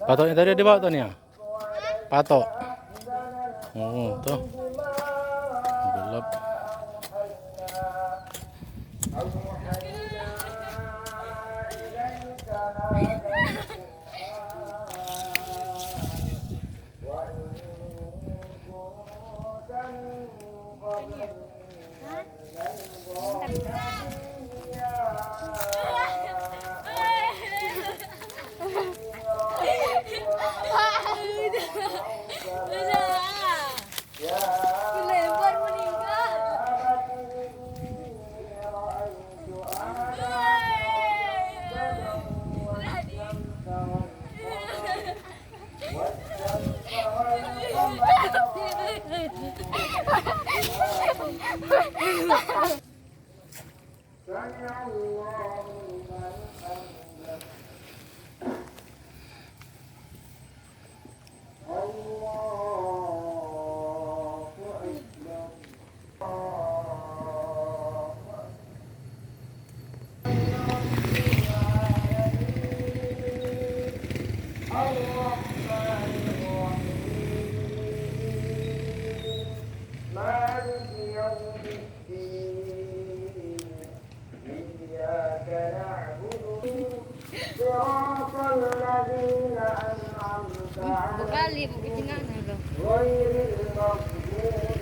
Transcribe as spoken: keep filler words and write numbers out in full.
Patoknya tadi dibawa tuh nih ya? Patok. Oh, tuh. Gelap. سمع الله لمن حمده. الله أكبر. الله أكبر. الرحمن الرحيم. مالك يوم الدين. إياك نعبد. صراط الذين أنعمت عليهم. غير المغضوب